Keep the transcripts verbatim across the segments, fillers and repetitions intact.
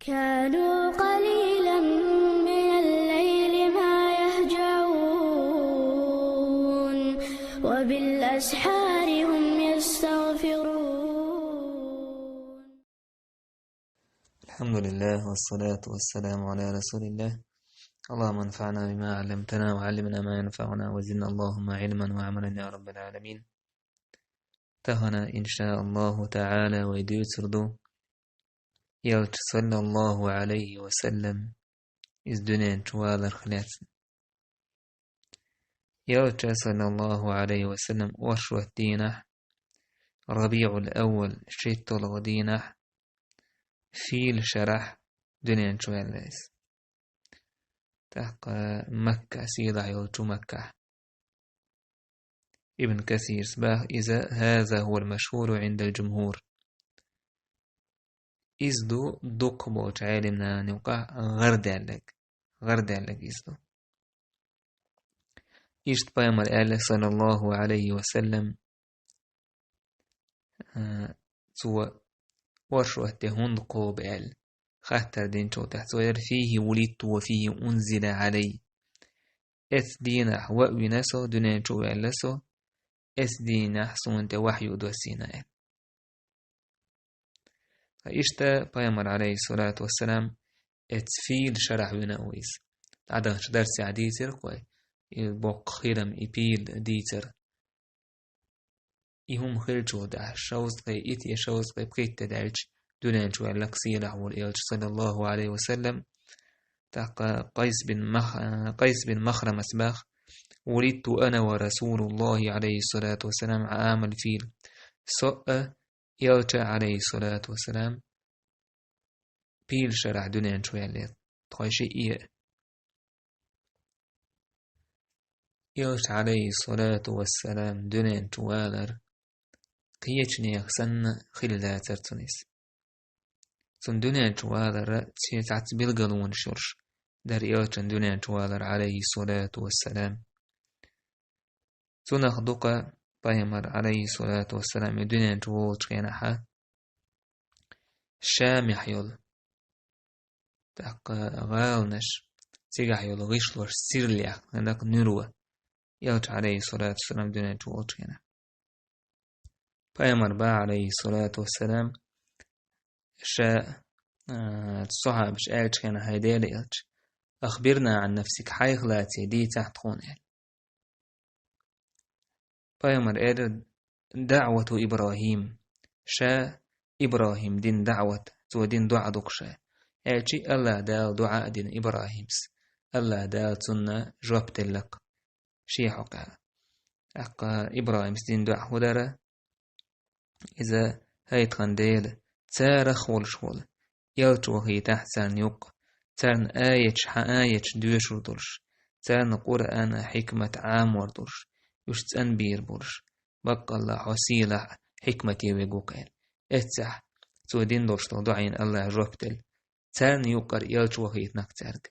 كانوا قليلا من الليل ما يهجعون، وبالأسحار هم يستغفرون. الحمد لله، والصلاة والسلام على رسول الله. اللهم انفعنا بما علمتنا، وعلمنا ما ينفعنا، وزدنا اللهم علما وعملا يا رب العالمين. Тахана, иншааллаху та'ала, вай дуьйцур ду Элча, саллаллаху Ӏалайхи ва саллам, иза дуьнен чу валарх лаьцна. Элча, саллаллаху Ӏалайхи ва саллам, оршот дийнахь, РабиӀул-Аввал, шийтталгӀа дийнахь, фийла шарахь дуьнен чу ваьлла иза. ТӀаккха Макка, сийлахь йолчу Маккахь. Ибн Касирс баха иза: «هذا هو المشهور عند الجمهور». Иза ду дукхахболчу Ӏелимнанан юкъахь гӀардаьлларг, гӀардаьлларг иза ду. Иштта пайхамар аьлла, саллаллаху Ӏалайхи ва саллам, а, цо оршот де хӀунда кхобу аьлла, хаттар динчул тӀаьхьа цо элира: «فيه ولدت وفيه أنزل علي». Эцу дийнахь ва а вина со, дуьнен чу а ваьлла со, эцу дийнахь суна тӀе вахью доссийна аьлла. Ткъа иштта пайхамар, Ӏалайхиссалату вассалам, эцу фийла шарахь вина ву иза. ДӀадаханчу дарсехь дийцира-кх вай и боккха хилам, и пийла дийцар. И хӀума хиллачул тӀаьхьа шовзткъе итт я шовзткъе пхийтта де даьлча дуьнен чу ваьлла-кх сийлахь волу Элча, саллаллаху Ӏалайхи ва саллам. ТӀаккха Къайс бин Мах-, Къайс бин Махрамас баха: «ولدت أنا ورسول الله عليه الصلاة والسلام عام الفيل». Со а, Элча, Ӏалайхиссалату вассалам, пийла шарахь дуьнен чу ваьллера, тхойшиъ а. Элча, Ӏалайхиссалату вассалам, дуьнен чу валар кхечу нехан санна хилла дацара цунна иза. Цунна дуьнен чу валара цхьацца билгалонаш йолуш дара Элчан дуьнен чу валар, Ӏалайхиссалату вассалам. Цунах дукха пайхамар, Ӏалайхиссалату вассалам, и дуьнен чу волучу хенахьа, Шамехь йолу, тӀаккха гӀаланаш, цигахь йолу гӀишлош сирлехь, хӀинак нуьро, Элча, Ӏалайхиссалату вассалам, дуьнен чу волчу хенахь. Пайхамар баха, Ӏалайхиссалату вассалам, ша, а, сахьабаш аьлчу хенахь: «ХӀай Делан Элча, أخبرنا عن نفسك, хьайх лаций дийцахь тхуна», — аьлла. Пайхамар элира: «ДаӀвату ИбрахӀим». Ша ИбрахӀим дина даӀват, цо дина доӀа ду-кх ша, аьлча, АллахӀ Дала доӀа а дина ИбрахӀимс, АллахӀ Дала цунна жоп делла-кх шен хьокъехь. ТӀаккха ИбрахӀимс дина доӀа хӀун дара? Иза: «ХӀай тхан Дела, царах а волуш волу, элча вахийтахь царна юккъе, царна аяташ, хьан аяташ доьшур долуш, царна Къуръан а, хьикмат а Ӏамор долуш, уьш цӀанбийр болуш, баккъалла хьо сийлахь а, хьикмате верг ву-кх», — аьлла. Эццахь цо дина долуш долу доӀина АллахӀа жоп делла: «Царна юккъера элча вахийтина-кх цаьрга».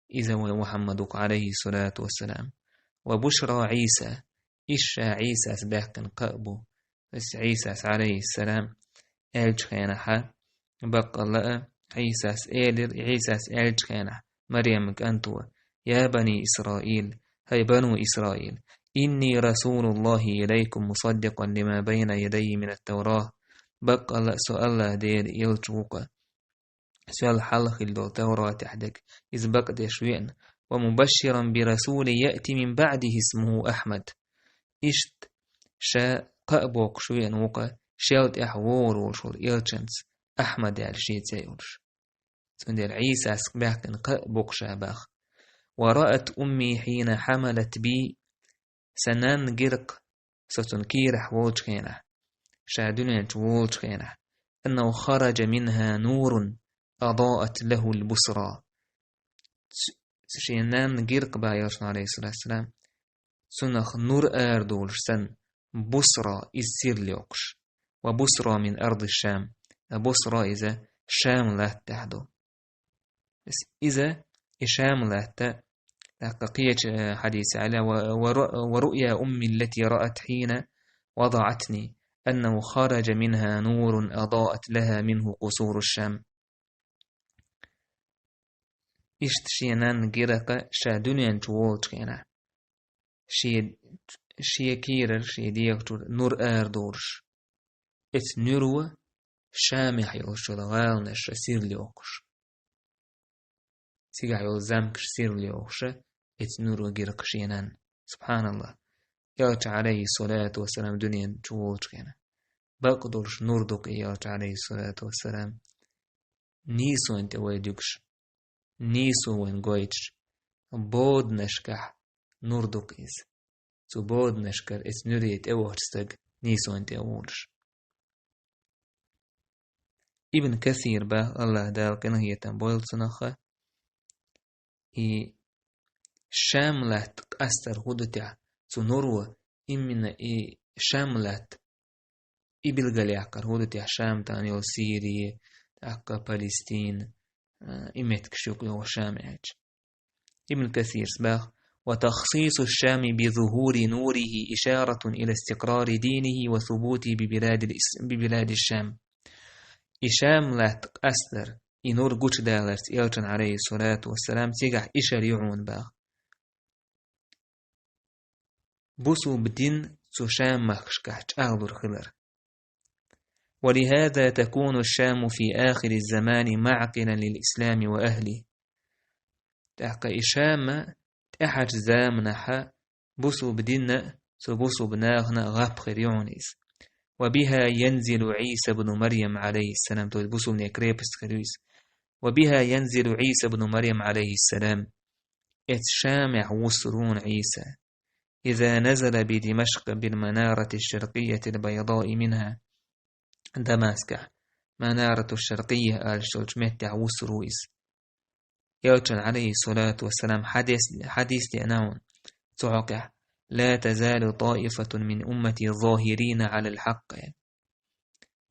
Иза вай Мухьаммад ву-кх, Ӏалайхиссалату вассалам. «وبشرى عيسى», иза ша Ӏийсас баьккхина кхаъ бу. Иза Ӏийсас, Ӏалайхиссалам, аьллачу хенахьа, баккъалла а, Ӏийсас элира, Ӏийсас аьллачу хенахь Марьяман кӀанто: «يا بني إسرائيل, хӀай бану Исраил, إني رسول الله إليكم مصدقا لما بين يدي من التوراة». Баккъалла а со АллахӀ Делан элча ву-кх. Соьл хьалха хилла долу Тавратехь дерг, иза бакъдеш веана: «ومبشرا برسول يأتي من بعدي اسمه أحمد». Иштта ша кхаъ боккхуш веана ву-кх, шел тӀехь вогӀур волуш волу элчанца, Ахьмад аьлла шен цӀе йолуш. Цундела Ӏийсас баьккхина кхаъ бу-кх ша баха. «ورأت أمي حين حملت بي». Сан нанна гира-кх, со цунна кийрахь волчу хенахь, ша дуьнен чу волучу хенахь: «أنه خرج منها نور أضاءت له البصرى». Ц-, шен нанна гира-кх баха элчано, Ӏалайхиссалату вассалам, цунах нур арадолуш санна, Бусра, иза сирла йоккхуш. «وبصرى من أرض الشام». Бусра иза Шам латтахь ду. Иза, и Шам латта, тӀаккха кхечу, э, хьадисехь аьлла: «و-, ورؤ-, ورؤيا أمي التي رأت حين وضعتني أنه خرج منها نور أضاءت لها منه قصور الشام». Иштта шен нанна гира-кх ша дуьнен чу волчу хенахь. Шен, шен кийрара, шен дегӀа чуьра нур арадолуш. Эцу нуьро Шамехь йолуш йолу гӀаланаш сирла йохуш. Цигахь йолу замкаш сирла йохуш, эцу нуьро гира-кх шен нанна. СубхьаналлахӀ. Элча, Ӏалайхиссалату вассалам, дуьнен чу волчу хенахь. Бакъдолуш нур ду-кх и, Элча, Ӏалайхиссалату вассалам. Нийсонан тӀе вай дуьгуш. Нийсо вайна гойтуш. Боданашкахь нур ду-кх иза. Цу боданашкара эцу нуьре тӀевахча стаг нийсонан тӀе а волуш. Ибн Касира боху, АллахӀ Дала къинхетам бойла цунах, и Шам-латта къастар хӀун ду техь, цу нуро, именно и Шам-латта, и билгалъяккхар хӀун ду техь, Шам тӀехь йолу Сири, тӀаккха Палестина, а, и меттигаш юкъа йогӀу Шам аьлча. Ибн Касирс боху: «وتخصيص الشام بظهور نوره إشارة إلى استقرار دينه وثبوته ببلاد الإس-، ببلاد الشام». И Шам-латта къастар, и нур гучудаларца элчан, Ӏалайхиссалату вассалам, цигахь ишар ю хьуна боху. Бусулба дин цу Шам-махкашкахь чӀагӀлур хилар. «ولهذا تكون الشام في آخر الزمان معقلا للإسلام وأهله». ТӀаккха и Шам тӀаьхьарчу заманахь бусулба динна а, цу бусулба нахана а гӀап хир ю хьуна иза. «وبها ينزل عيسى بن مريم عليه السلام», то есть бусулбане крепость хир ю иза. «وبها ينزل عيسى بن مريم عليه السلام». Эцу Шамехь вуссур ву хьуна Ӏийса. «إذا نزل بدمشق بالمنارة الشرقية البيضاء منها». Дамаскехь, Манарату Шаркъия олуш йолчу меттехь вуссур ву иза. Элчан, Ӏалайхиссалату вассалам, хьадис, хьадис деана хьуна цу хьокъехь: «لا تزال طائفة من أمتي ظاهرين على الحق».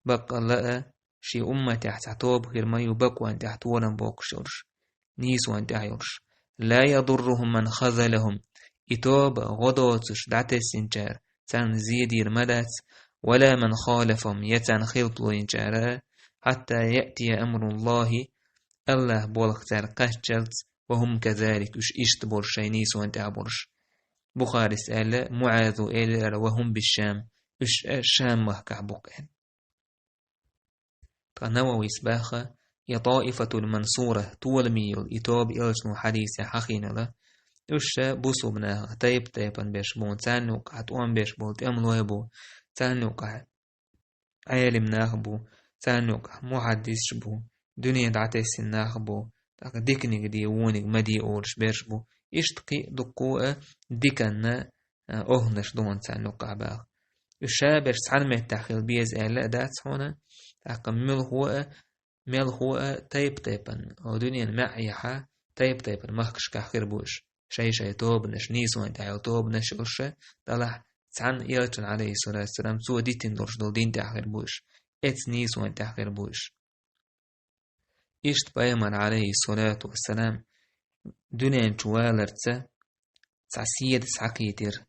Баккъалла а, шен умматехь цхьа тоба хир ма ю бакъонан тӀехь толам боккхуш йолуш, нийсонан тӀехь йолуш. «لا يضرهم من خذلهم». И тоба гӀо доцуш дӀатессинчара царна зе дийр ма дац, «ولا من خالفهم», я царна хилпало йинчара, «حتى يأتي أمر الله», АллахӀан болх цара кхаччалц, «وهم كذلك», уьш иштта болуш, шайн нийсонан тӀехь болуш. Бухарис аьлла, МуӀаза элира: «وهم بالشام», уьш Шам-махкахь бу-кх аьлла. Ткъа Нававис боху: «يا طائفة المنصورة», толамийн йолу и тоба элчано хьадисехь хьахийнала, уьш ша бусулба нахах тайп-тайпана берш бу, царна юкъахь тӀом беш болу тӀемалой бу, царна юкъахь Ӏелим нах бу, царна юкъахь мухьаддисаш бу, дуьне дӀатесна нах бу, тӀаккха диканиг де, вониг ма де олуш берш бу. Иштта кхин а дуккха а диканна, а, охӀнаш ду хьуна царна юкъахь боху. Уьш ша берш цхьана меттехь хила беза аьлла а дац хьуна, тӀаккха муьлхха а, мелхо а тайп-тайпана, о, дуьненан маьӀӀехьа тайп-тайпана махкашкахь хир бу уьш. Шай-шай тобанаш, нийсонан тӀехь йолу тобанаш йолуш а, делахь цхьана элчан, Ӏалайхиссалату вассалам, цо дитина долуш долу дин тӀехь хир бу уьш. Эцу нийсонан тӀехь хир бу уьш. Иштта пайхамар, Ӏалайхиссалату вассалам, дуьнен чу валарца цхьа седа схьакхийтира.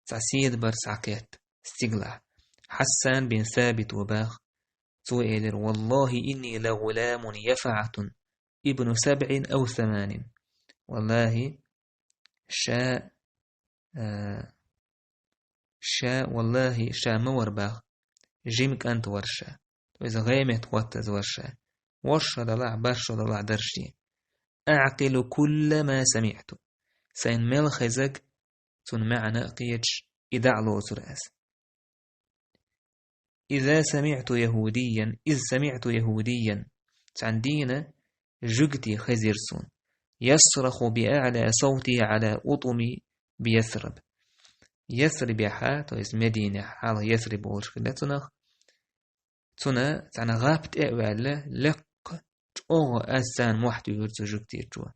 Цхьа седа бара схьакхетта стигалахь. Хьассан бин Сабит ву боху. Цо элира: «والله إني لغلام يفعة ابن سبع أو ثمان». Валлахи, ша, а, ша, валлахи, ша ма вара боху, жима кӀант вара ша. То есть гӀеметтахӀоттаза вара ша. ВорхӀ шо далахь, бархӀ шо далахь дара шен. «أعقل كل ما سمعت». Сайна мел хезаг, цунна маьӀна а кхеташ, и дӀа а лоцура ас. «إذا سمعت يهوديا، إذ سمعت يهوديا». Цхьана дийнахь жуьгти хезира суна. «يصرخ بأعلى صوته على أطم بيثرب». Ясрибехьа, то есть Мединехь, хьалха Ясриб олуш хилла цунах. Цунна цхьана гӀап тӀе а ваьлла, лекха чӀогӀа аз царна мохь туьйхира цу жуьгтичо: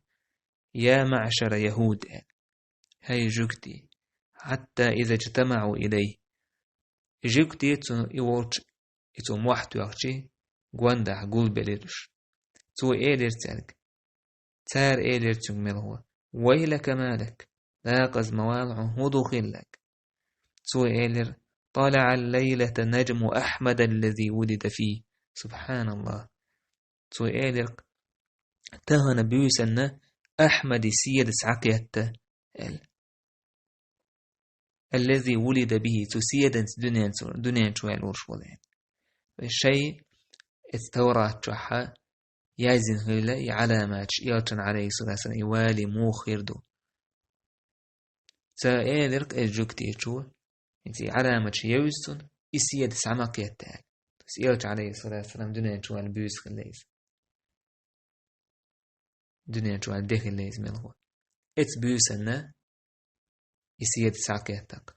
«يا معشر يهود», аьлла. «ХӀай жуьгти», «حتى إذا اجتمعوا إليه». Жуьгти цу и волчу, и цо мохь тоьхчи, гондахь гулбелира уьш. Цо элира цаьрга. Цара элира цуьнга мелхо: «ويلك ما لك». Дакъаза ма вала хьо, хӀун ду хилларг? Цо элира: «طلع الليلة نجم أحمد الذي ولد فيه». СубхьаналлахӀ. Цо элира: тахана буьйсанна Ахьмади седа схьакхетта, аьлла. الذي ولد به, цу седанца дуьнен чу, дуьнен чу ваьлла волуш волу аьлла. Шайн эцу Таврат чохь яздина хилла и Ӏаламаташ, элчан, Ӏалайхиссалату вассалам, и вале муха хир ду. Цара элира-кх эцу жуьгтичо, хӀинца и Ӏаламаташ евза цунна, и седа схьа ма кхетта аьлла. Элча, Ӏалайхиссалату вассалам, дуьнен чу ваьлла буьйса хилла иза. Дуьнен чу ваьлла де хилла иза мелхо. Эцу буьйсанна и седа схьакхетта-кх.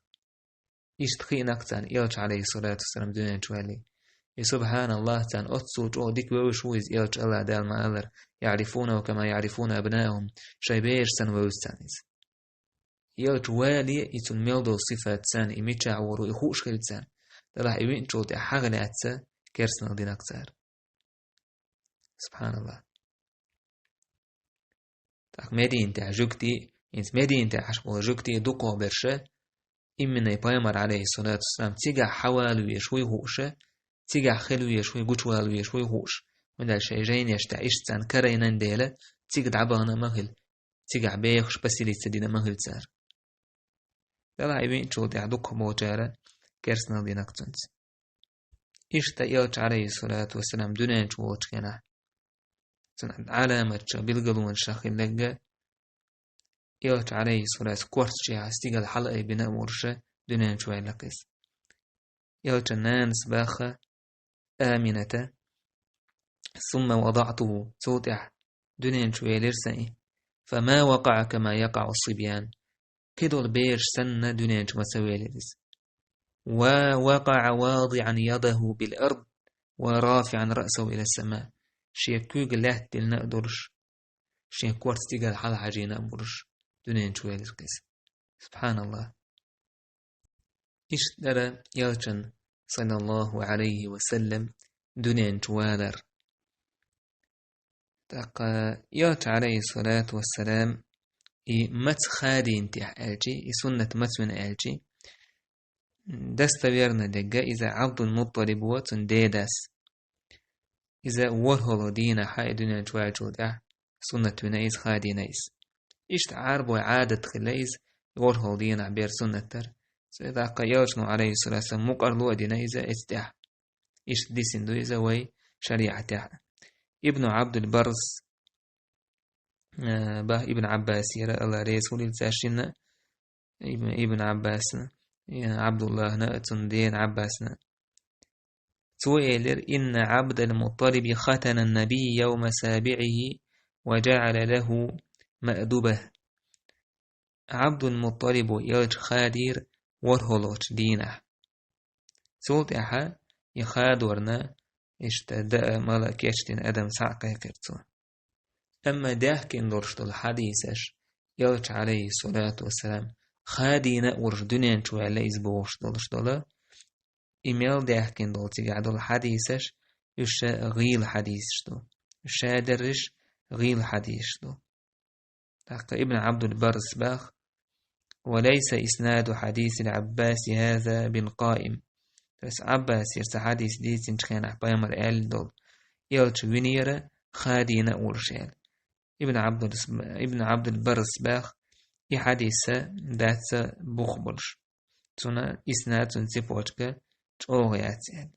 Иштта хиъна-кх царна элча, Ӏалайхиссалату вассалам, дуьнен чу ваьллий. И, субхьаналлахӀ, царна оццул чӀогӀа дика вевзаш ву иза элча, АллахӀ Дала ма-аллара: يعرفونه كما يعرفون أبناءهم, шайн бераш санна вевза царна иза. Элча вале, и цуьнан мел долу сифат царна, и мичахь вур ву, и хууш хилла царна. Делахь и виъначул тӀаьхьа хьагӀ лаьцна керстанал дина-кх цара. СубхьаналлахӀ. ТӀаккха Мединатехь жуьгтий, хӀинца Мединатехь Ӏаш болу жуьгтий дукхахберш, именно пайхамар, Ӏалайхиссалату вассалам, цигахь хьан вала везаш вуй хууш, цигахь хила везаш вуй, гучувала везаш вуй хууш. ХӀунда аьлча шайн жайнаш тӀехь иштта царна карайнан дела, цига дӀабахана а ма хила, цигахь бехаш поселиться дина а ма хила цара. Делахь и виъначул тӀаьхьа дукхахболчара керстанал дина-кх цуьнца. Иштта элча, Ӏалайхиссалату вассалам, дуьнен чу волчу хенахь, цуьнан Ӏаламаташ, билгалонаш хилларг, элча, Ӏалайхиссалату вассалам, кортачу хьа стигала хьалаайбина а волуш, дуьнен чу ваьлла-кх иза. Элчан нанас баха, Амината: ثم وضعته, цул тӀаьхьа дуьнен чу велира сан и. فما وقع كما يقع الصبيان, кхидолу бераш санна дуьнен чу ма ца велира иза. ووقع واضعا يده بالأرض ورافعا رأسه إلى السماء, шен куьг лаьтта диллина а долуш, шен корта стигала хьалахьажийна а болуш, дуьнен чу велира-кх иза. СубхьаналлахӀ. Иштта дара элчан, саллаллахӀу Ӏалайхи ва саллам, дуьнен чу валар. ТӀаккха элча, Ӏалайхиссалату вассалам, и маца хадийна техьа аьлчи, и суннат маца вина аьлчи, достоверно дерг иза Ӏабдул-Мутталиб ву, цуьнан дедас. Иза ворхӀалгӀа дийнахь, и дуьнен чу ваьллачул тӀаьхьа суннат вина иза, хадийна иза. Иштта Ӏарбойн Ӏадат хилла иза, ворхӀалгӀа дийнахь бер суннат дара. Цу тӀаккха элчано, Ӏалайхиссалату вассалам, мукъарло а дина иза эцу тӀехь. Иштта дисина ду иза вай шариӀатехь. Ибну Ӏабдул-Баррас, э, бах Ибн Ӏаббасера, АллахӀ реза хуьлийла цаьршинна, Ибн, Ибн Ӏаббасна, э, Ӏабдуллахьна, цуьнан дена Ӏаббасна. Цо элира: إن عبد المطلب ختن النبي يوم سابعه وجعل له مأدبة. Ӏабдул-Мутталибо элча хадийра ворхӀалгӀачу дийнахь. Цул тӀаьхьа и хадорна иштта даа, мала кечдина адам схьа а кхайкхира цо. Амма даьхкина долуш долу хьадийсаш, элча, Ӏалайхиссалату вассалам, хадийна а волуш дуьнен чу ваьлла иза бохуш долуш долу, и мел даьхкина долу цигахь долу хьадийсаш, уьш ша гӀийла хьадийсаш ду. Уьш шадерриш гӀийла хьадийсаш ду. ТӀаккха Ибн Ӏабдул-Баррас бах: وليس إسناد حديث العباس هذا بالقائم. То есть Ӏаббасера цхьа хьадийс дийцинчу хенахь пайхамар аьлла долу, элча винера хадийна а волуш аьлла. Ибн Ӏабдул-, Ибн Ӏабдул-Баррас бах, и хьадийс дац бух болуш. Цуьнан иснад, цуьнан цепочка чӀогӀа яц аьлла.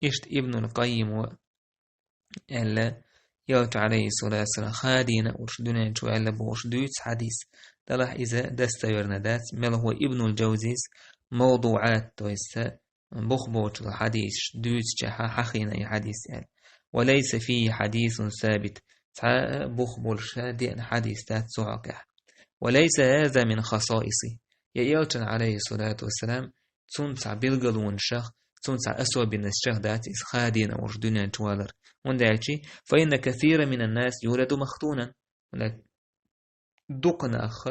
Иштта Ибнул Къаййимо аьлла, элча, Ӏалайхиссалату вассалам, хадийна а волуш дуьнен чу ваьлла бохуш дуьйцу хьадийс, делахь иза достоверно дац, мелхо Ибнул Джавзис мавдуӀат, то есть бух боцу хьадийсаш дуьйцучехь хьахийна и хьадийс аьлла. وليس فيه حديث ثابت. Цхьа а бух болуш деана хьадийс дац цу хьокъехь. وليس هذا من خصائصه. Я элчан, Ӏалайхиссалату вассалам, цуьнан цхьа билгалонашах, цуьнан цхьа особенностях дац иза хадийна а волуш дуьнен чу валар. ХӀунда аьлча, فإن كثيرا من الناس يولد مختونا. ХӀунда дукха нах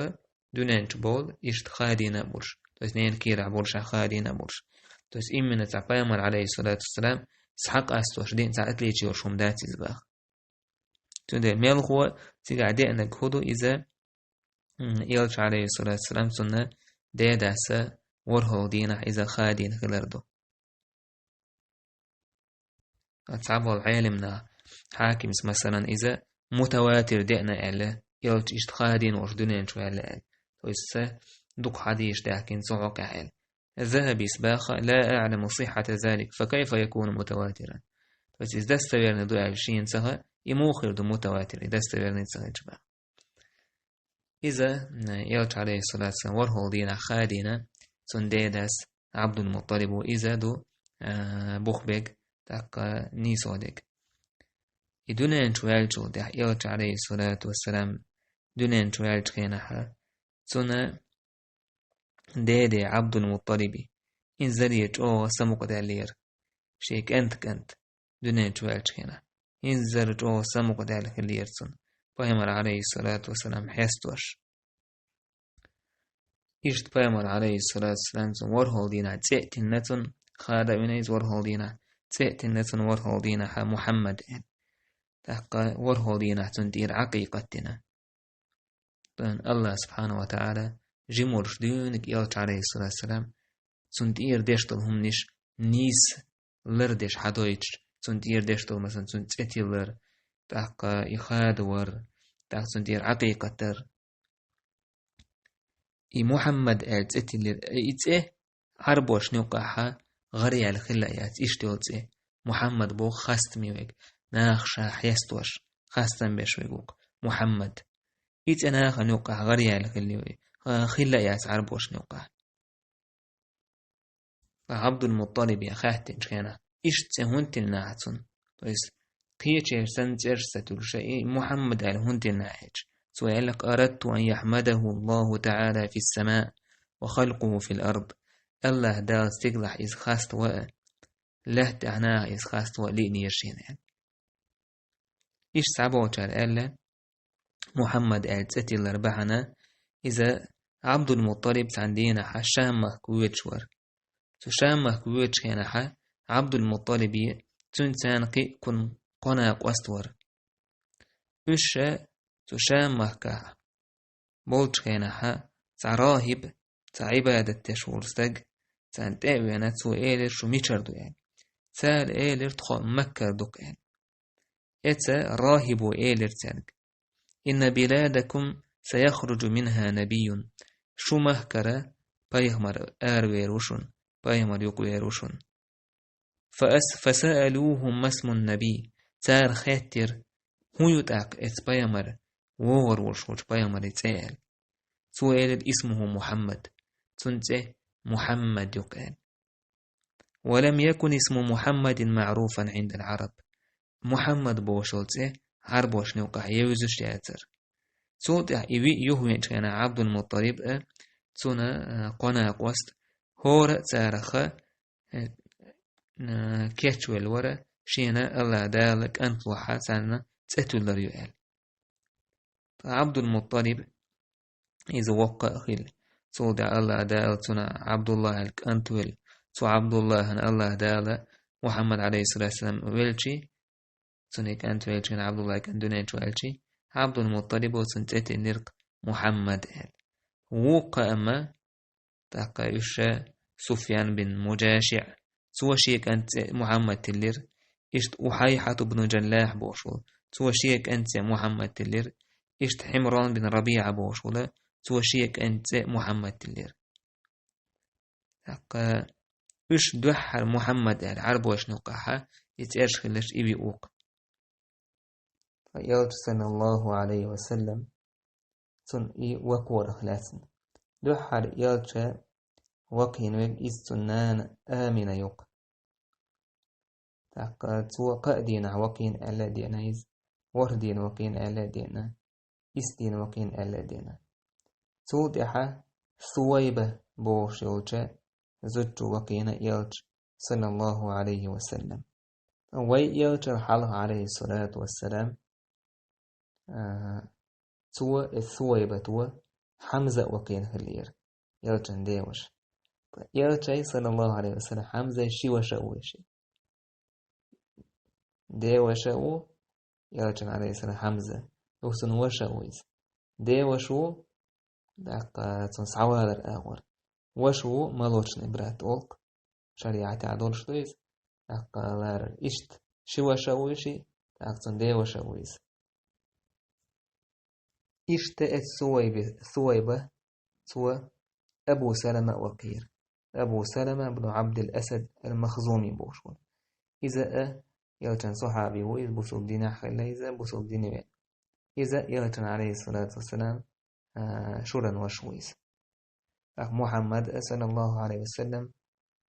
дуьнен чу бовлу иштта хадийна а болуш, то есть ненан кийрахь болушехь хадийна а болуш. То есть именно цхьа пайхамар, Ӏалайхиссалату вассалам, схьакъастош деана цхьа отличие йолуш хӀума дац иза бах. Цундела мелхо цигахь деанарг хӀун ду иза, м, элча, Ӏалайхиссалату вассалам, цуьнан дедас ворхӀалгӀа дийнахь иза хадийна хилар ду. Цхьаболу Ӏелимнах, Хьакимс, масалан, иза мутаватир деана аьлла, элча иштта хадийна волуш дуьнен чу ваьлла аьлла. То есть ца дукха хьадисаш даьхкина цу хьокъехь аьлла. Захабис баха: «لا أعلم صحة ذلك، فكيف يكون متواترا؟» То есть иза достоверный ду аьлла шена ца хаьа, и муха хир ду мутаватир, и достоверный ца хилча баха. Иза, э, элча, алейхиссалату вассалам, ворхӀалгӀа дийнахь хадийна, цуьнан дедас Абдул-Мутталибо, иза ду, э, бухберг, тӀаккха нийсо дерг. И дуьнен чу ваьллачул тӀаьхьа, элча, алейхиссалату вассалам, дуьнен чу ваьллачу хенахьа, цуьнан деде Абдул-Мутталиби, инзаре чӀогӀа самукъадаьллера, шен кӀентан кӀант, дуьнен чу ваьллачу хенахь. Инзаре чӀогӀа самукъадаьлла хиллера цуьнан, пайхамар, алейхиссалату вассалам, хестош. Иштта пайхамар, алейхиссалату вассалам, цуьнан ворхӀалгӀа дийнахь цӀе а тиллина цуьнан, хада а вина иза ворхӀалгӀа дийнахь, цӀе а тиллина цуьнан ворхӀалгӀа дийнахьа Мухьаммад аьлла. ТӀаккха ворхӀалгӀа дийнахь цуьнан тӀера Ӏакъикъат дина. Аллах субхьанаху ва таӀала жима волуш дуьйна элча, алейхиссалату вассалам, цуьнан тӀера деш долу хӀуманаш нийса лардеш хьадойтуш, цуьнан тӀера деш долу, масалан, цуьнан цӀе тиллар, тӀаккха и хадавар, тӀаккха цуьнан тӀера Ӏакъикъат дар. И Мухьаммад аьлла цӀе тиллира, и цӀе Ӏарбошна юккъехьа гӀараяьлла хилла а яц, иштта йолу цӀе. Мухьаммад боху хастаме верг, наха ша хестош, хастам беш верг ву-кх Мухьаммад. И цӀе нахана юккъехь гӀараяьлла хилла, хилла а яц Ӏарбошна юккъехь. Ткъа Абдул-Мутталибе хаьттинчу хенахь, иштта цӀе хӀунда тиллина ахь цунна? То есть, кхечеран санна цӀераш ца туьллуш, и Мухьаммад аьлла хӀунда тиллина ахь аьлча, цо аьлла: «أردت أن يحمده الله تعالى في السماء وخلقه في الأرض». Аллах Дала стигалахь иза хаставан а, лаьтта тӀехь наха иза хаставан а лиънера шена аьлла. Иштта цхьаболчара аьлла, Мухьаммад аьлла цӀе тиллар бахьана, иза Абдул-Мутталиб цхьана дийнахьа Шам-махка воьдуш вара. Цу Шам-махка воьдучу хенахьа Абдул-Мутталибе цуьнца цхьаьна кхин а кхо накъост вара. Уьш ша цу Шам-махкахь болчу хенахьа цхьа рахиб, цхьа Ӏибадат деш волу стаг, царна тӀе а веана, цо элира: «Шу мичара ду?» – аьлла. Цара элира: «Тхо Маккара ду-кх», – аьлла. Эца рахибо элира цаьрга: «إن بلادكم سيخرج منها نبي». Шун махкара пайхамар аравер ву шуна, пайхамар юкъавер ву шуна. فأس-، فسألوه: «ما اسم النبي؟» Цара хаьттира: «ХӀун ю тӀаккха эца пайхамар, вогӀур волуш волчу пайхамаран цӀе?» – аьлла. Цо элира: «اسمه محمد». Цуьнан цӀе Мухьаммад ю-кх аьлла. «ولم يكن اسم محمد معروفا عند العرب». Мухьаммад бохуш йолу цӀе Ӏарбошна юккъехь евзаш яцара. Цул тӀаьхьа и виъ юхавеанчу хенахь Абдул-Мутталиб а, цуьнан, а, кхо накъост, хӀора а царах, а, а, кечвелла вара, шена Аллах Дала кӀант лохьа царна цӀе туьллар ю аьлла. Ткъа Абдул-Мутталиб иза воккха а хилла. Цул тӀаьхьа Аллах Дала цунна Абдуллах аьлла кӀант велла. Цу Абдуллахана Аллах Дала Мухьаммад, алейхиссалату вассалам, велчи, цуьнан кӀант велчи, Абдуллах кӀант дуьнен чу ваьлчи, Абдул-Мутталибо цуьнан цӀе тиллира-кх Мухьаммад аьлла. Вукху амма ТӀаккха уьш ша Суфьян бин МуджашиӀ, цо шен кӀант цӀе Мухьаммад тиллира, иштта Ухьайхьат бну Джаллахь бохуш волу, цо шен кӀант цӀе Мухьаммад тиллира, иштта Хьимран бин РабиӀа бохуш волу, цо шен кӀант цӀе Мухьаммад тиллира. ТӀаккха уьш дуьххьара Мухьаммад аьлла Ӏарбошна юккъехьа, и цӀераш хиларш и виъ ву-кх. Ткъа элча, саллаллаху Ӏалайхи ва саллам, цунна и вакхорах лаьцна. Дуьххьара элча вакхийна верг иза цунна нана Амина ю-кх. ТӀаккха цо кхаа дийнахь вакхийна аьлла а деана иза, ворхӀ дийна вакхийна аьлла а деана, исс дийна вакхийна аьлла а деана. Цул тӀаьхьа Сувайба бохуш йолча зудчо вакхийна элча, саллаллаху Ӏалайхи ва саллам. Вай элча хьалха, Ӏалайхиссалату вассалам, а, цо, э, Сувайбато Хьамза а вакхийна хиллера, элчан деваша. Элчай, саллаллаху Ӏалайхи ва саллам, Хьамзай ши ваша а ву ши. Деваша а ву, элчан, Ӏалайхиссалам, Хьамза. Юха цуьнан ваша а ву иза. Деваша ву, тӀаккха цуьнан схьавалар агӀор. Ваша ву молочный брат олу-кх, шариӀатехь долуш ду иза. ТӀаккха лара иштта ши ваша а ву ши, тӀаккха цуьнан деваша а ву иза. Иштта эцу Сувайби-, Сувайба, цо Абу Салама а вакхийра. Абу Салама ибн Абдул Асад ал-Махзуми бохуш вара. Иза а элчан сахьаби ву, иза бусулба динехь хилла, иза бусулба дине веана. Иза элчан, алейхиссалату вассалам, а, шуран ваша ву иза. ТӀаккха Мухьаммад а, саллаллаху алейхи ва саллам,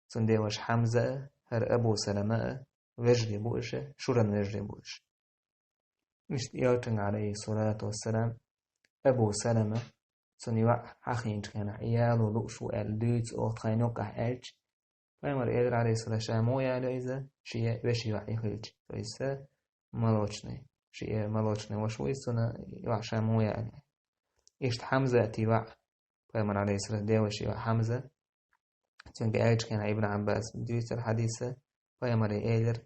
цун деваша Хьамза а, хӀара Абу Салама а вежарий бу уьш, шуран вежарий бу уьш. Иштта элчанга, алейхиссалату вассалам, Абу Салама, цун йоӀ хьахийначу хенахь, и яло лууш ву аьлла дуьйцу оха тхайна юккъехь аьлча, пайхамар элира, алейхиссалам, ша муха ялайо иза, шен вешин йоӀ и хилча. То есть, молочный, шен молочный ваша ву иза, цуьнан йоӀ ша муха ялайо. Иштта Хьамзатан йоӀ, пайхамар, алейхиссалам, деваша йоӀ Хьамза, цуьнга аьлча хенахь Ибн Ӏаббаса дуьйцура хьадиса, пайхамаре элира,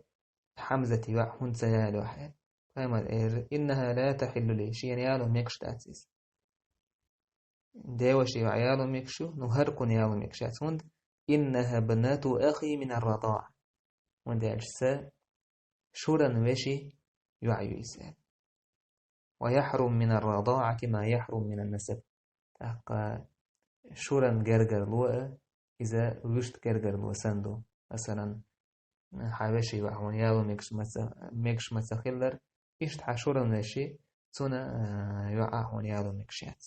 Хьамзатан йоӀ хӀунда ца ялайо хьо? Пайхамар элира, «Иннаха ла тахьиллу ли», шена яло мегаш дац иза. Деваша йоӀ яло мегаш ю, ну хӀара кхунна яло мегаш яц, хӀунда, «Иннаха бнату ахи мин ар-радаа». ХӀунда аьлча сан шуран вешин йоӀ ю иза аьлла. «Ва яхьруму мин ар-радаати ма яхьруму мин ан-насаб». ТӀаккха шуран гергарло а, иза вуьшта гергарло санна ду. Масалан, хьан вешин йоӀ хьуна яло мегаш ма ца, мегаш ма ца хиллара, иштта хьан шуран вешин, цуьнан, а, йоӀ а хьуна яло мегаш яц.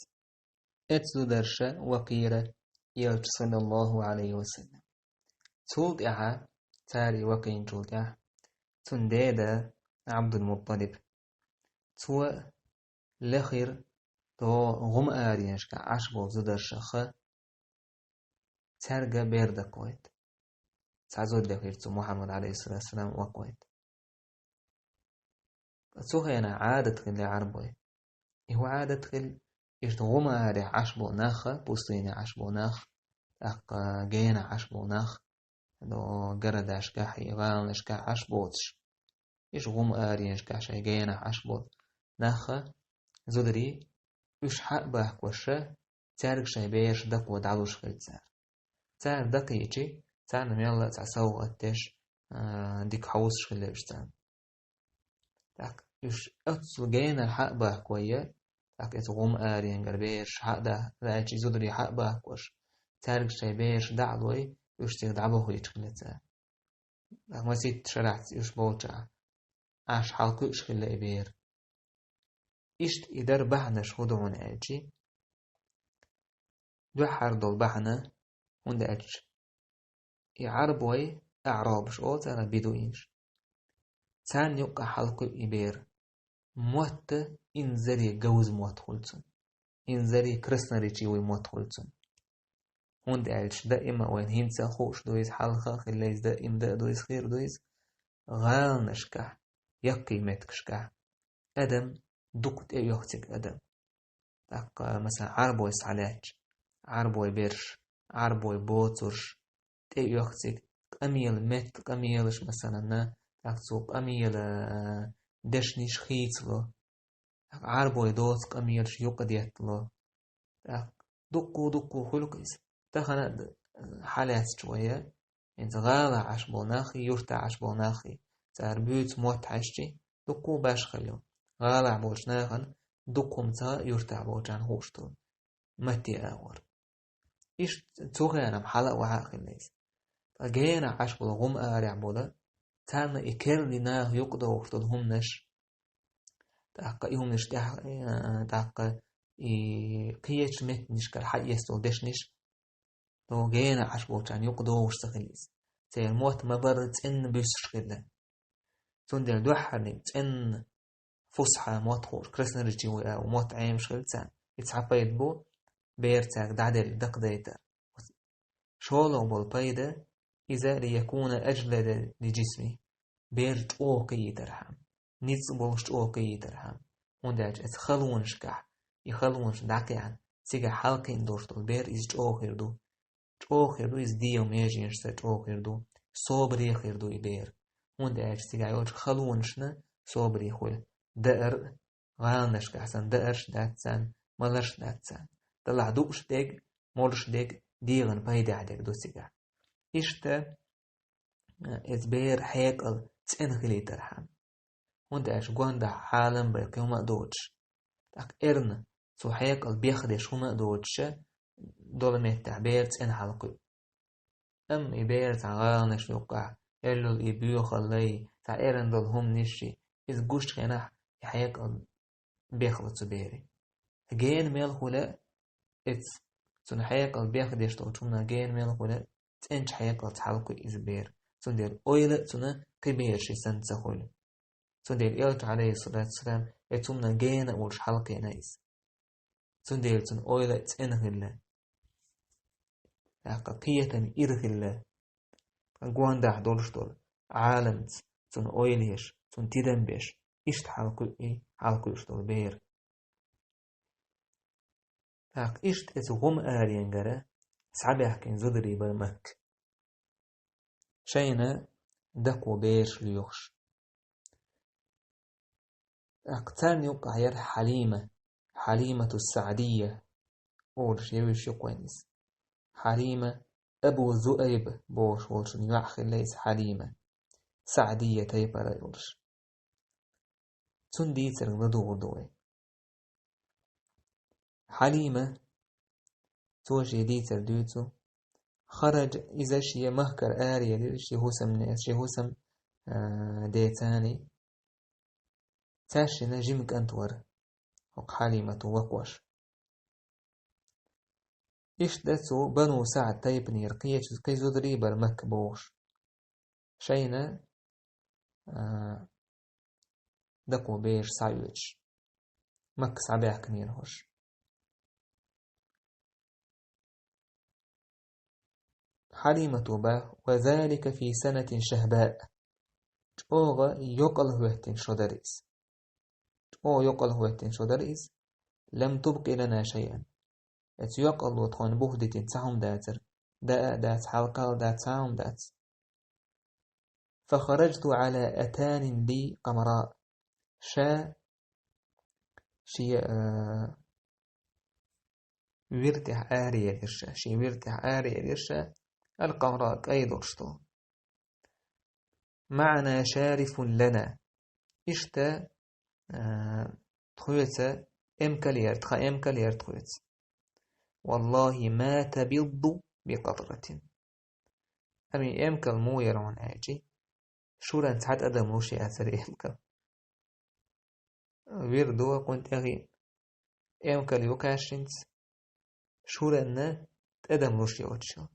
Эцу зударша вакхийра элча, саллаллаху алейхи ва саллам. Цул тӀаьхьа, цара и вакхийначул тӀаьхьа, цуьнан деда Абдул-Мутталиб. Цо лехира тхо гӀум аренашкахь Ӏаш болу зударшах, цаьрга бер даккхийта. Цхьа зуда лехира цо Мухьаммад, алейхиссалату вассалам, вакхийта. Цу хенахь Ӏадат хилла Ӏарбойн. И хӀун Ӏадат хилла, иштта гӀум арехь Ӏаш болу нах, пустыне Ӏаш болу нах, тӀаккха генахь Ӏаш болу нах, до городашкахь, и гӀаланашкахь Ӏаш боцуш. Иштта гӀум аренашкахь шайн генахь Ӏаш болу нах, зударий, уьш хьа а бахкош, цаьрга шайн бераш дакхо дӀалуш хилла цара. Цара дакхийчи, царна мелла а цхьа совгӀат деш, а, дика хьовсуш хилла уьш царна. ТӀаккха уьш оццул генара хьа а бахкой, тӀаккха эцу гӀум аренгара бераш хьа а да-, даьлчи, зударий хьа а бахкош, цаьрга шайн бераш дӀа а лой, уьш цига дӀабохуьйтуш хилла цара. ТӀаккха масийтта шарахь уьш болчохь Ӏаш хьалакхуьуш хилла и бер. Иштта и дар бахьанаш хӀун ду хьуна аьлчи, дуьххьара долу бахьана, хӀунда аьлча и Ӏарбой, аърабаш олу царах, бедуинаш. Царна юккъехь хьалакхуьу и бер. Мотт инзаре говза мотт хуьлу цуьнан. Инзаре красноречивый мотт хуьлу цуьнан. ХӀунда аьлча даима вайна хӀинца а хууш ду иза, хьалха а хилла иза, даима дан а ду иза, хир а ду иза. ГӀаланашкахь, яккхий меттигашкахь адам дукха тӀеоьху цига адам. ТӀаккха, масалан, Ӏарбой схьалаьцча, Ӏарбой берш, Ӏарбой боцурш тӀеоьху цига, къамела метта къамелаш, масалан, тӀаккха цу къамела дешнаш хийцало. ТӀаккха Ӏарбой доцу къамелаш юкъадеттало. ТӀаккха дуккха-дуккха хуьлу-кх иза. Тахана а д-, хьалаьцча вай, хӀинца гӀалахь Ӏаш болу наххий, юьртахь Ӏаш болу наххий, цара буьйцу мотт хьаьжчи, дуккха а башхалла ю. ГӀалахь болчу нахана дуккха хӀума ца хаьа юьртахь болчарна хууш долу матте агӀор. Иштта цу хенахь хьала а, охьа а хилла иза. Ткъа генахь Ӏаш болу, гӀум арехь болу, царна и керла наха юкъадохуш долу хӀуманаш, тӀаккха и хӀуманаш тӀехь, э, тӀаккха и кхечу меттанашкара хьаэца долу дешнаш, тхо генахь Ӏаш болчарна юкъадохуш ца хилла иза. Церан мотт ма-барра цӀена буьсуш хилла. Цундела дуьххьарниг цӀена фусхьа мотт хууш, красноречивый а мотт Ӏемаш хилла царна. И цхьа пайда бу, бер цаьрга дӀаделла дакхадайтар. ШолгӀа болу пайда, иза лиякуна аджлада ли джисми, бер чӀогӀа кхиийтархьама, ницкъ болуш чӀогӀа кхиийтархьама. ХӀунда аьлча эцу халонашкахь, и халонаш дӀакхиъна, цигахь хьалакхиъна долуш долу бер иза чӀогӀа хир ду. ЧӀогӀа хир ду иза дегӀан меженашца, чӀогӀа хир ду, собаре хир ду и бер. ХӀунда аьлча цигахь йолчу халонашна собаре хуьлу. Даар а, гӀаланашкахь санна даарш дац царна, маларш дац царна. Делахь дууш дерг, молуш дерг дегӀан пайдехь дерг ду цигахь. Иштта, э, эцу беран хьекъал цӀена хилийтархьама. ХӀунда аьлча гондахь хьалам бай кхин хӀума а доцуш. ТӀаккха эрна, цу хьекъал бехдеш хӀума а доцуша, долу меттехь бер цӀена хьалакхуьу. Амма и бер цхьа гӀаланаш юккъехь, эллал и боьхаллай, цхьа эрна долу хӀуманаш ши, иза гучу хенахь, и хьекъал бехла цу бере. Гена мел хуьла а, эца, цуьнан хьекъал бехдеш долчу хӀуманан гена мел хуьла а, цӀеначу хьекъалца хьалакхуьу иза бер. Цундела ойла а цуьнан кхин берашна санна ца хуьлу. Цундела Элча, Ӏалайхиссалату вассалам, эца хӀуманан гена а волуш хьалакхиъна иза. Цундела цуьнан ойла а цӀена хилла. ТӀаккха кхетам ира хилла. Гондахь долуш долу Ӏаламца цунна ойла еш, цунна тидам беш, иштта хьалакхуьу и, хьалакхуьуш долу бер. ТӀаккха иштта эца гӀум аренгара схьабаьхкина зударий бара Макка. Шайна дакхо бераш лоьхуш. ТӀаккха царна юккъехь яра Хьалима, Хьалимату Саъдия олуш, я вуьш ю-кх вайн иза. Хьалима Абу Зуайб бохуш волчун йоӀ хилла иза Хьалима, Саъдия тайпара йолуш. Цунна дийцарг ладугӀур ду вай. Хьалима, цо шен дийцар дуьйцу, хараджа, иза шен махкара араелира шен хӀусамне, шен хӀусам, а, ден царний. Цаьршинна жима кӀант вара, хӀокху Хьалиматан вакхош. Иштта цу Бану СаӀд тайпанера кхечу кхин зударий бара Макка бохуш. Шайна, а, дакхо бераш схьаоьцуш, Макка схьабаьхкинера хӀорш. Хьалимато боху: «Ва залика фи санатин шахбаъ». ЧӀогӀа йокъал хӀоьттина шо дара иза. ЧӀогӀа йокъал хӀоьттина шо дара иза. «Лам тубкъи лана шайъан». Эца йокъалло тхуна бух дитина цхьа хӀума дацара. Даа а дац, хьалха а дац, цхьа а хӀума дац. «Фахараджту Ӏала атанин ли къамраъ». Ша шен, а, вир тӀехь араелира ша, шен вир тӀехь араелира ша, алкъамраъ, кӀай долуш долу. «Маъана шарифун лана». Иштта, а, тхоьца эмкал яра, тхан эмкал яра тхоьца. «Валлахи ма табидду би къатратин». Амма и эмкал муха яра хьуна аьлча, шуран цхьа тӀадам луш яцара эмкал. Вир ду кхунна тӀехь, эмкал ю кхаьшшинца, шуранна тӀадам луш йоцуш.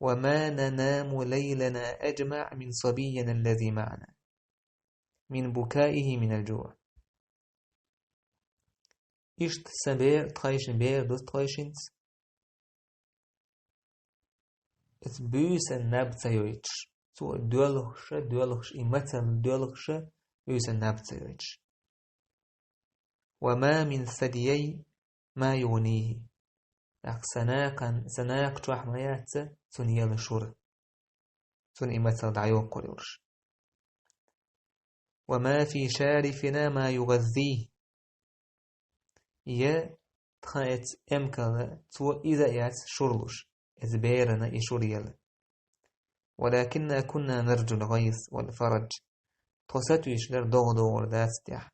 «Ва ма нанаму лайлана аджмаъ мин сабиййина аллази маъана, мин букаихи минал джуъ». Иштта сан бер, тхайшин бер ду тхайшинца. Эца буьйсан наб ца йойтуш, цо доьлхуша, доьлхуша, и мацалла доьлхуша, буьйсан наб ца йойтуш. «Ва ма мин садйай ма югънийхи». ТӀаккха сан накхан, сан накха чохь ма яц цунна елла шура, цунна и мацалла дӀайоккхур йолуш. «Ва ма фи шарифина ма югъаззийхи». Я тхан эца эмкална, цо иза а яц шура луш, эца берана и шура елла. «Валакинна кунна нарджул гъайс вал фарадж». Тхо сатуьйсуш дара догӀа догӀур дац тӀехь,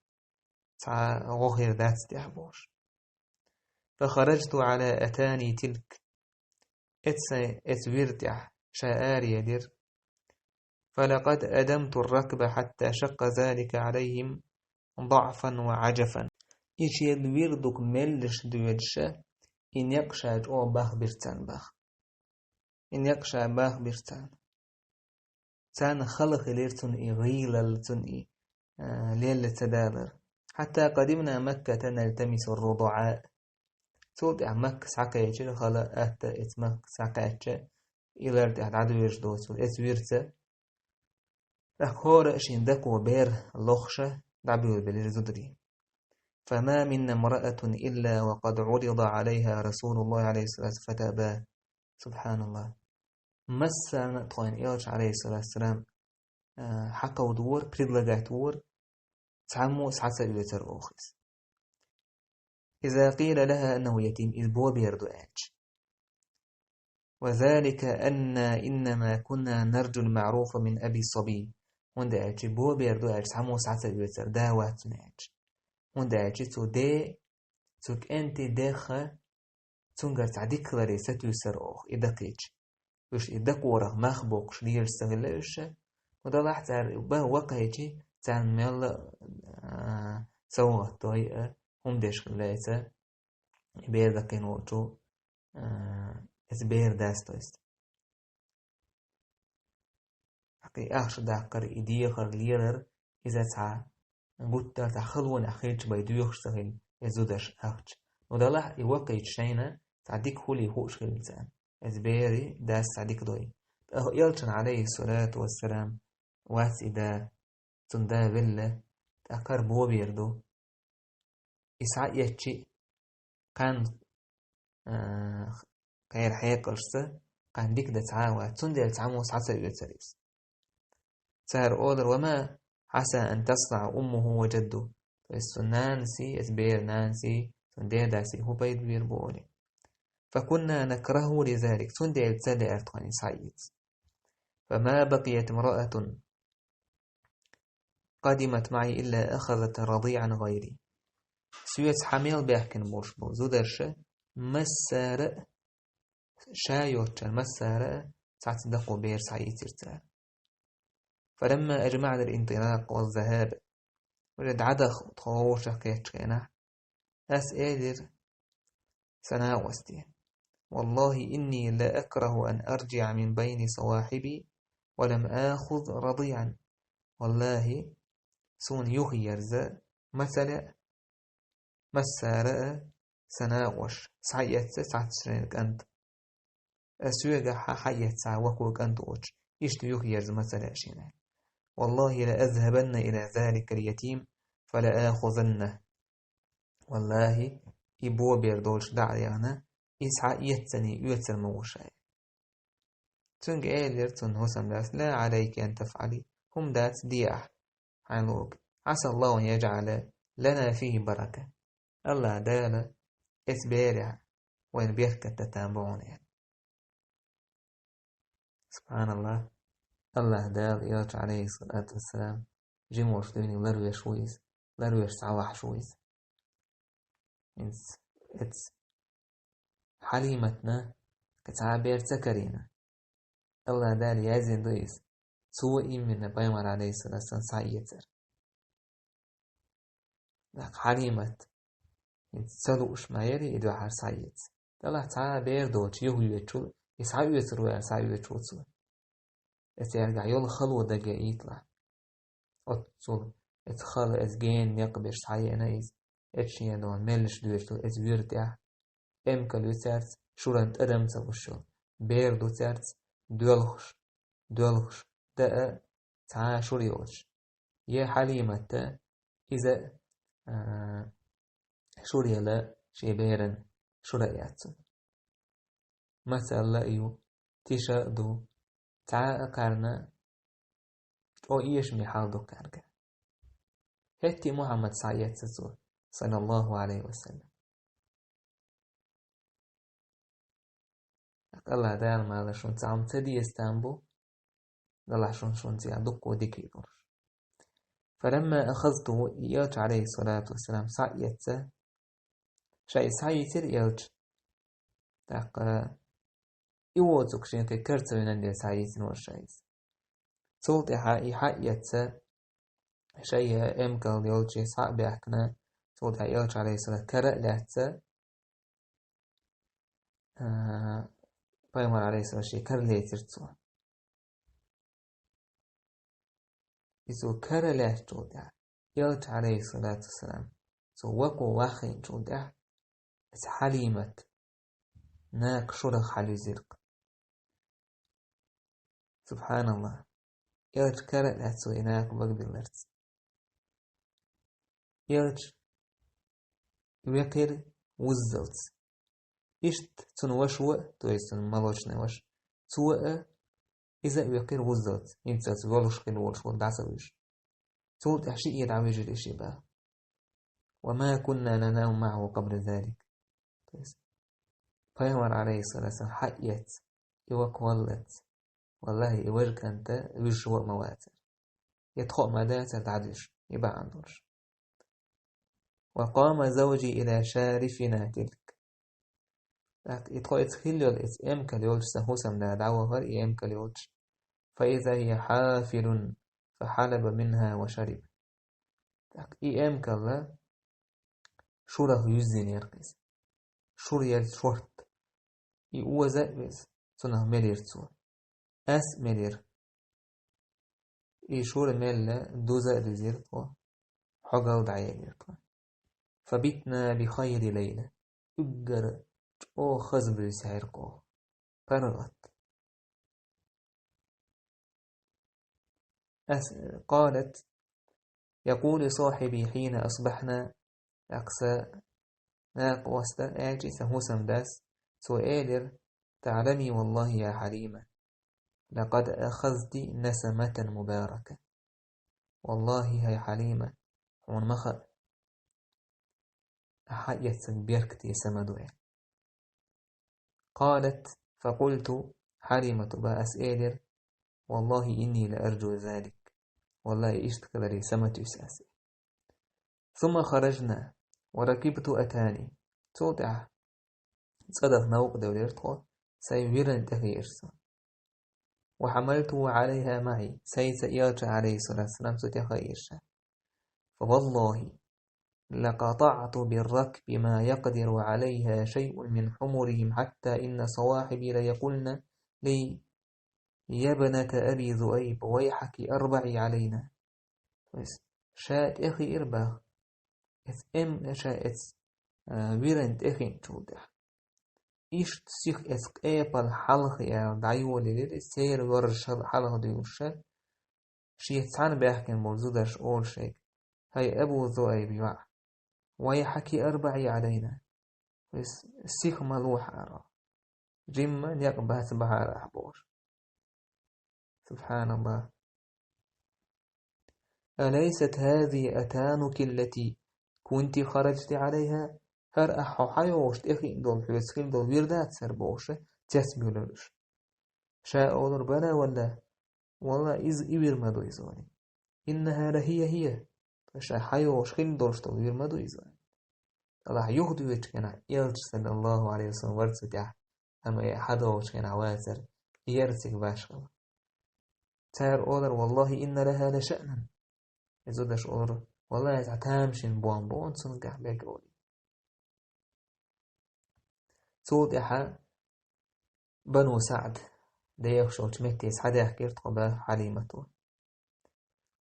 цхьа гӀо хир дац тӀехь бохуш. «Фахараджту Ӏала атани тилк». Эца, эца вир тӀехь ша араелира. «Фалакъад адамту рракба хьатта шакка залика Ӏалайхим даъфан ва Ӏаджафан». И шен вир дукха меллаша доьдуша, и некъ ша чӀогӀа бахбира царна баха. И некъ ша бахбира царна. Царна хала хилира цунна и гӀийлалла, цунна и, а, лелла ца далар. «Хьатта къадимна Макката нальтамису ррудуӀа». Цул тӀаьхьа Макка схьакхечира, хала атта эца Макка схьакхаьчча, и лар тӀехь дӀадоьжуш доцург эца вирца. ТӀаккха хӀора а шен дакхо бер лохуша дӀабуьйлабелира зударий. «Фама минна мраатун илла ва къад Ӏурида Ӏалайха Расулуллахи Ӏалайхиссалату фатаба». СубхьаналлахӀ. Массарна а тхойн Элча, Ӏалайхиссалату вассалам, а, хьакховдора, предлагать вора, цхьаммо а схьа ца оьцура оха иза. «Иза къила лаха аннаху ятим», иза бобер ду аьлча. «Ва залика анна иннама кунна нарджул маъруфа мин аби сабий». ХӀунда аьлча бобер ду аьлча цхьаммо а схьа ца оьцура, да вац цуьнан аьлча. ХӀунда аьлча цу ден цу кӀентий дегӀ цуьнгара цхьа дика хиларе сатуьйсура оха и дакхийча. Уьш и дакхорах мах боккхуш лелаш ца хилла уьш, ну, делахь цара бан вакхийча, царна мелла а, совгӀат дой а, хӀума деш хилла эца, и бер дакхийна волчу, а, эца бер дас, то есть. Ахкхий ахча даккхар, и дехар лелар, иза цхьа гуттар а цхьа халонехь хилча бен доьхуш ца хилла, эца зударша ахча. Ну, делахь и вакхийча шайна цхьа дика хуьлий хууш хилла царна. Эца бери дас цхьа дика дой. ТӀаккха элчана, Ӏалайхиссалату вассалам, вац и да, цунна да велла, тӀаккха кара бовер ду. И схьаэцчи кхаьн, а, кхера хьекъалшца, кхаьн дика дан цхьа а вац, цундела цхьаммо схьа ца оьцура иза. Цара олура: «وما عسى أن تصنع أمه وجده». То есть цу нанасий, эца бера нанасий, цуьнан дедасий хӀун пайда бийр бу олий. «فكنا نكرهه لذلك», цундела ца лаьара тхуна и схьаэца. «فما بقيت امرأة قدمت معي إلا أخذت رضيعا غيري». Соьца хьа мел баьхкина болуш болу зударша массара а, ша йоцучара массара а цхьацца дакхо бер схьаийцира цара. «فلما أجمعنا الانطلاق والذهاب», уже дӀадаха тхо вовшах кхеттачу хенахь, ас элира сан накъосте: «والله إني لأكره أن أرجع من بين صواحبي ولم آخذ رضيعا». Валлахи, суна юхаерза ма ца лаьа массара а сан накъош схьаэцна цхьацца шайн кӀант. Ас соьгахь хьаэцна вако кӀант воцуш, иштта юхаерза ма ца лаьа шена. «والله لأذهبن إلى ذلك اليتيم فلآخذنه». Валлахи, и бобер долуш дӀа а яхна, иза схьаэцна оьцур ма ву ша. Цуьнга элира цуьнан хӀусамдас: «لا عليك أن تفعلي», хӀума дац, де ахь хьайн лугу. «عسى الله أن يجعل لنا فيه بركة». АллахӀ Дала эцу берехь вайна беркат дан там бу хьуна аьлла. СубхьаналлахӀ. АллахӀ Дала элча, Ӏалайхиссалату вассалам, жима волуш дуьйна ларвеш ву иза, ларвеш схьавахьаш ву иза. ХӀинца эцу Хьалиматна кхин цхьа а бер ца карийна. АллахӀ Дала яздина ду иза, цо иммина пайхамар, Ӏалайхиссалату вассалам, схьаэцар. ТӀаккха Хьалимат хӀинца ца лууш ма яри и дуьхьал схьаэца. Делахь цхьа а бер доцуш юхайоьдучул, и схьаоьцур ву аьлла схьаоьцуш ву цо. Эцу эргахь йолу хало дагаийталахь. Оццул эцу хала, эцу гена некъ беш схьаеана иза, эцу шен дона меллаш доьшуш долу эцу вуьра тӀехь, эмкал ю цаьрца, шуран тӀадам ца луш йолу, бер ду цаьрца, доьлхуш, доьлхуш, даа цхьа а шура йолуш. Я Хьалимата иза, а, шура яла шен беран шура а яц цунна. Масалла а ю, тиша а ду, цхьа а кхарна чӀогӀа эшаме хьал ду кхаьрга. ХӀетте а Мухьаммад схьаэцна цо, саллаллаху Ӏалайхи ва саллам. АллахӀ Дала ма-аллара шуна цхьа хӀума ца деза там бу, делахь шуна, шуна цигахь дуккха дика хир долуш. «فلما أخذته», и элча, Ӏалайхиссалату вассалам, схьаэцна, ша и схьаийцира элча. ТӀаккха и воцург шен кхин кара ца вина дела схьаийцина вара ша иза. Цул тӀаьхьа и хьаэцна, шайн эмкал йолчу схьа а баьхкина, цул тӀаьхьа элча, Ӏалайхиссалам, кара а лаьцна, а, пайхамар, Ӏалайхиссалам, шен кара лецира цо. И цо кара лаьцначул тӀаьхьа, элча, Ӏалайхиссалату вассалам, цо вако ваххийначул тӀаьхьа, эцу Хьалимат накха шурах хьалвизира-кх. СубхьаналлахӀ! Элча кара а лаьцна цо и накха багабилларца. Элча векхира вуззалц. Иштта цуьнан ваша а, то есть цуьнан молочный ваша, цо а, иза а векхира вуззалц, хӀинцалц волуш хила волуш волу дӀа ца вуьйш. Цул тӀаьхьа шиъ дӀавижира и шиъ баха. «وما كنا ننام معه قبل ذلك». То есть пайхамар, Ӏалайхиссалату вассалам, хьаэцна, и вако валлалц, валлахӀи, и важа кӀант вуьжуш ван а ма вацара. Я тхо а ма дацара дӀадуьжуш, и бахьана долуш. وقام زوجي إلى شارفنا تلك. ТӀаккха и тхо эцхилла йолу, эцу эмкал йолчу сан хӀусамда дӀавахара и эмкал йолчу. فإذا هي حافل فحلب منها وشرب. ТӀаккха и эмкал шурах юьззинера иза. Шура елла шорта. И оза а веза, цунах мелира цо. Ас а мелира. И шура мелла дуза а дуьзира тхо, хьогалла дӀаелира тхо. فبتنا بخير ليلة. Уггар чӀогӀа хаза буьйса хьаьркъо. ПаргӀат. Ас-, قالت: يقول صاحبي حين أصبحنا, тӀаккха сан накъоста аьлча, сан хӀусамдас, цо элира: تعلمي والله يا حليمة، لقد أخذت نسمة مباركة. Валлахи, хӀай Хьалима, хьуна ма хаьа, ахьа эцнарг беркате сама ду аьлла. قالت: فقلت, Хьалимата бах ас элира: والله إني لأرجو ذلك. Валлахи, иштта хиларе сама туьйсу ас. ثم خرجنا وركبت أتاني. Цул тӀаьхьа цӀа даха новкъа девлира тхо, сайн виран тӀе хиира со. وحملته عليها معي, сайца элча, عليه الصلاة والسلام, цу тӀе хаийра ша. فوالله لقطعت بالركب ما يقدر عليها شيء من حمرهم، حتى إن صواحبي ليقلن لي: يا ابنة أبي ذؤيب، ويحك اربعي علينا. То есть, ша тӀе хиира бах, эц эм-, ша эц, а, виран тӀе хиъначул тӀаьхьа. Иштта сиха эц къепал хьалха яла дӀайолаелира, церан йоржаш хьал-, хьалха дуьйлуш ша, шеца цхьаьна баьхкина болу зударша олу шайга: «ХӀай Абу Зуайб йоӀ, вайхьаки арбаӀи Ӏалайна». То есть, сиха ма лохьара. Жимма некъ бац бахьара ахь бохуш. Субханаллах. «أليست هذه أتانك التي كنت خرجت عليها؟» ХӀара ахь хьо хьайогӀуш тӀехиъна долу, хьоьца хилла долу вир дац хӀара бохуш, цецбуьйлура уьш. Ша олура: «Бала, валла, валла, иза и вир ма ду иза вайн. إنها لهي هي». Ша хьайогӀуш хилла долуш долу вир ма ду иза вайн. Аллахь юхадоьдучу хенахь, элча, саллаллаху Ӏалайхи ва саллам, вара цу тӀехь, амма и хьадогӀучу хенахь вацара, и яра цига башхалла. Цара олура: «والله إن لها لشأنا». Иза даш олура: «Валлахь, иза тамашийна бом бу, цуьнгахь мега олий». Цул тӀаьхьа Бану СаӀд дехаш йолчу метте схьадаьхкира тхо бах Хьалимато.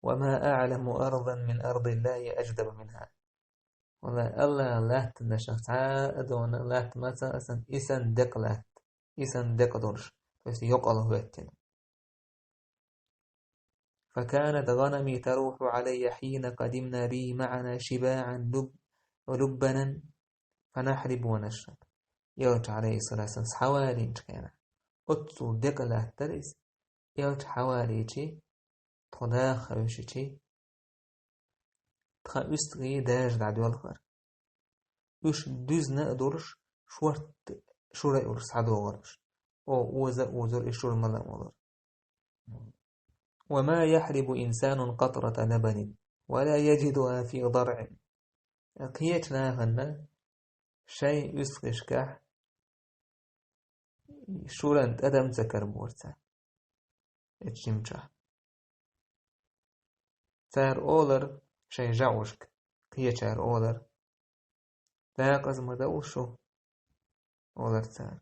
«وما أعلم أرضا من أرض الله أجدب منها». Валлахь, Аллахьан латтанашах цхьа а дона латта ма ца а сан, и сан декъа латта, и сан декъа долуш, то есть йокъал хӀоьттина. «فكانت غنمي تروح علي حين قدمنا به معنا شباعا لب-، ولبنا فنحلب ونشرب». Элча, Ӏалайхиссалату вассалам, схьавалийначу хенахь, оццул декъа латтара иза. Элча хьавалийчи, тхо даха хевшичи, тхан уьстагӀий дажа дӀадоьлхура. Уьш дуьзна а долуш, шорта шура а йолуш схьадогӀура уьш. О, оза а озура, и шура мала а молура. «وما يحلب إنسان قطرة لبن ولا يجدها في ضرع». Кхечу нахана шайн уьстагӀашкахь шуран тӀадам ца карабора цара. Эцу жимчохь. Цара олар шайн жаӀушка, кхечара олар: «Дакъаза ма дан шу», олар цара.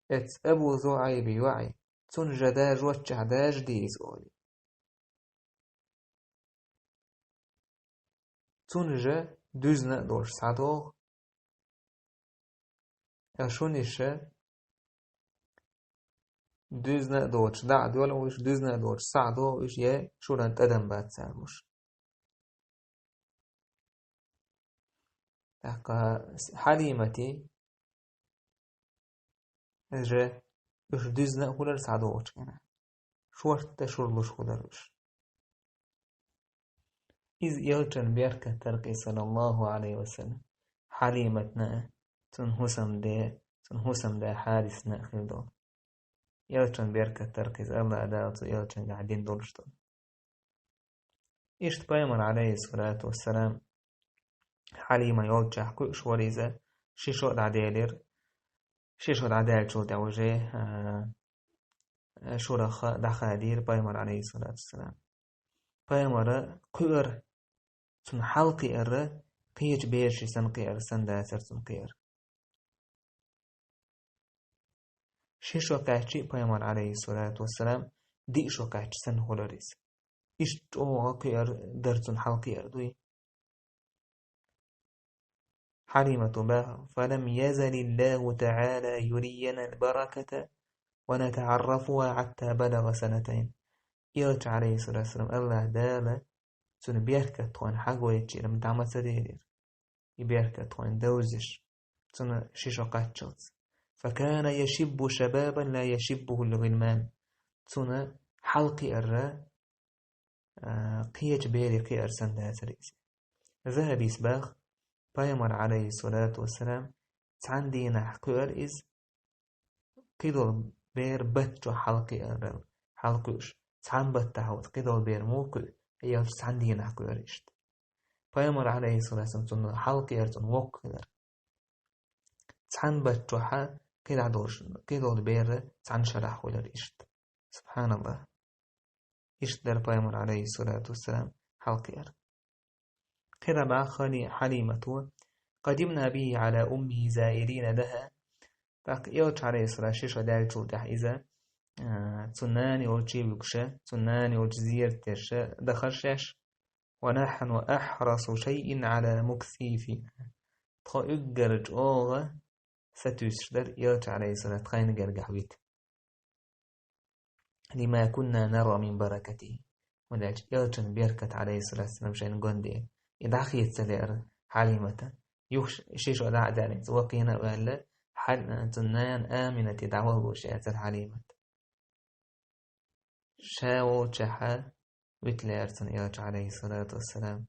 «Эцу Абу Зуайби йоӀи, цунна жа дажоччехь дажа де иза», олий. Цунна жа дуьзна а долуш схьадогӀу, ткъа шуна иша дуьзна а доцуш дӀа а доьлху уьш, дуьзна а доцуш схьа а догӀу уьш, я шуран тӀадам бац цара луш. ТӀаккха Хьалимати жа уьш дуьзна а хуьлура схьадогӀучу хенахь. Шорта шура луш хуьлура уьш. Иза элчан беркат тара кхин, саллаллаху Ӏалайхи ва саллам, Хьалиматна а, цуьнан хӀусамде, цуьнан хӀусамда Хьарисна а хир долу. Элчан беркат тара кхин иза, Аллах Дала цу элчангахь дина долуш долу. Иштта пайхамар, Ӏалайхиссалату вассалам, Хьалима йолччахь кхуьуш вара иза, ши шо а дӀаделира. Ши шо дӀадаьллачул тӀаьхьа уже, а, шураха дӀахадийра пайхамар, алейхиссалату вассалам. Пайхамара кхуьура, цунна хьалкхиара, кхечу бераши санна кхиара, санна дацара цунна кхиара. Ши шо кхаьччи пайхамар, алейхиссалату вассалам, диъ шо кхаьччи санна хуьлура иза. Иштта чӀогӀа кхиар дара цунна хьалкхиар дуй. Хьалимату баха: «فلم يزل الله تعالى يرينا البركة ونتعرفها حتى بلغ سنتين». Элча, алейхиссалату вассалам, Аллах Дала цуьнан беркат тхойна хьагойтчийра, ма дӀа ма ца делира. И беркат тхойна довзаш, цунна ши шо кхаччалц. «فكان يشب شبابا لا يشبه الغلمان». Цунна хьалкхиарра, а, кхечу берийн кхиар санна дацара иза. Захабис баха, пайхамар, алейхиссалату вассалам, цхьана дийнахь кхуьура иза, кхидолу бер баттахь хьалкхиарра, хьалкхуьуш, цхьана баттахь вац, кхидолу бер муха кхуьу, элча цхьана дийнахь кхуьура иштта. Пайхамар, алейхиссалату вассалам, цунна хьалкхиар, цунна воккха хилар. Цхьана баттахь кхидӀа долуш, кхидолу бер цхьана шарахь хуьлура иштта. Субханаллах. Иштта дара пайхамар, алейхиссалату вассалам, хьалкхиар. КхидӀа баха Хьалимато: «قدمنا به على أمه زائرين لها». ТӀаккха элча, алейхиссалам, ши шо даьллачул тӀаьхьа иза, а, цуьнан нана йолчу вуьгуша, цуьнан нана йолчу зерат дерша дахара шаьш, «ونحن أحرص شيء على مكثه فينا». Тхо уггар чӀогӀа сатуьйсуш дара элча, алейхиссалам, тхайна гергахь вита. «لما كنا نرى من بركته». ХӀунда аьлча элчан беркат, алейхиссалату вассалам, шайна гонде, и дӀахеца ца леара Хьалимата. Юха ши шо дӀа а даьллинца вакхийна а ваьлла, Хьал-, цуьнан нана Аминате дӀаваллуш яцара Хьалимат. Ша волчохь вита лаьара цунна элча, алейхиссалату вассалам.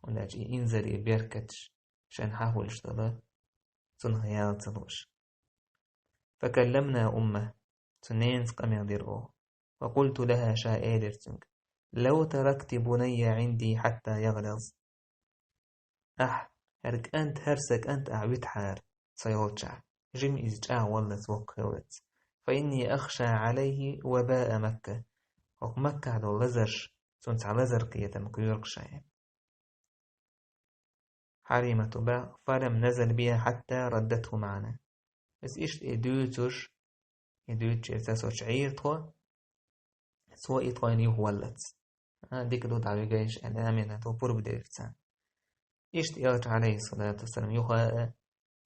ХӀунда аьлча и инзаре беркаташ шайна хьахулуш долу, цунах яла ца лууш. «فكلمنا أمه», цуьнан ненаца къамел дира оха. «وقلت لها», ша элира цуьнга: «لو تركت بني عندي حتى يغلظ». Ахь, хӀара кӀант, хӀара сан кӀант ахь витахьара, со йолчохь, жима иза чӀагӀваллалц, воккха хиллалц. «فإني أخشى عليه وباء مكة». ХӀокху Маккахь долу лазарш, цунна цхьа лазар кхетам кхоьру ша. Хьалимату баха: «فلم نزل بها حتى ردته معنا». Иза иштта и дуьйцуш, и дуьйцучуьра цо чу Ӏийра тхо, цо и тхойна юхаваллалц. А, дика ду, дӀавигайша, аьлла, Аминато пурба делира царна. Иштта элча, алейхиссалату вассалам, юха а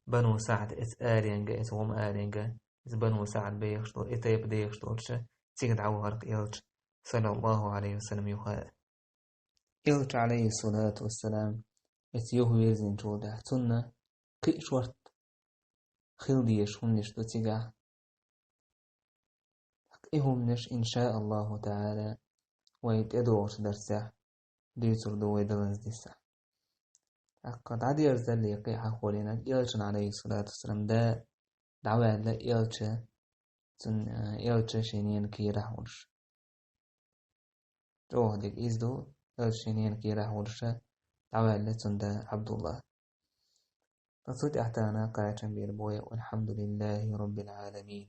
Бану СаӀд, эца аренга, эца гӀум аренга, эца Бану СаӀд бехаш долу, и тайпа дехаш долчу, цига дӀавахара элча, саллаллаху алейхи ва саллям, юха а. Элча, алейхиссалату вассалам, эца юха вирзинчул тӀаьхьа цунна кхин а шорта хила дезаш хӀуманаш ду цигахь. ТӀаккха и хӀуманаш, иншааллаху та'ала, вай тӀедогӀучу дарсехь дуьйцур ду вай Далла дисахь. ТӀаккха дӀадерзалле кхин а хьахулийнарг, элчан, алейхиссалату вассалам, да дӀаваьлла, элча, цун, э, элча шен ненан кийрахь волуш. ЧӀогӀа дика иза ду, элча шен ненан кийрахь волуша дӀаваьлла цуьнан да Ӏабдулла. Ткъа цу тӀехь тахана кхачам бийр бу вай: «Валхьамдулиллахи роббил Ӏаламин».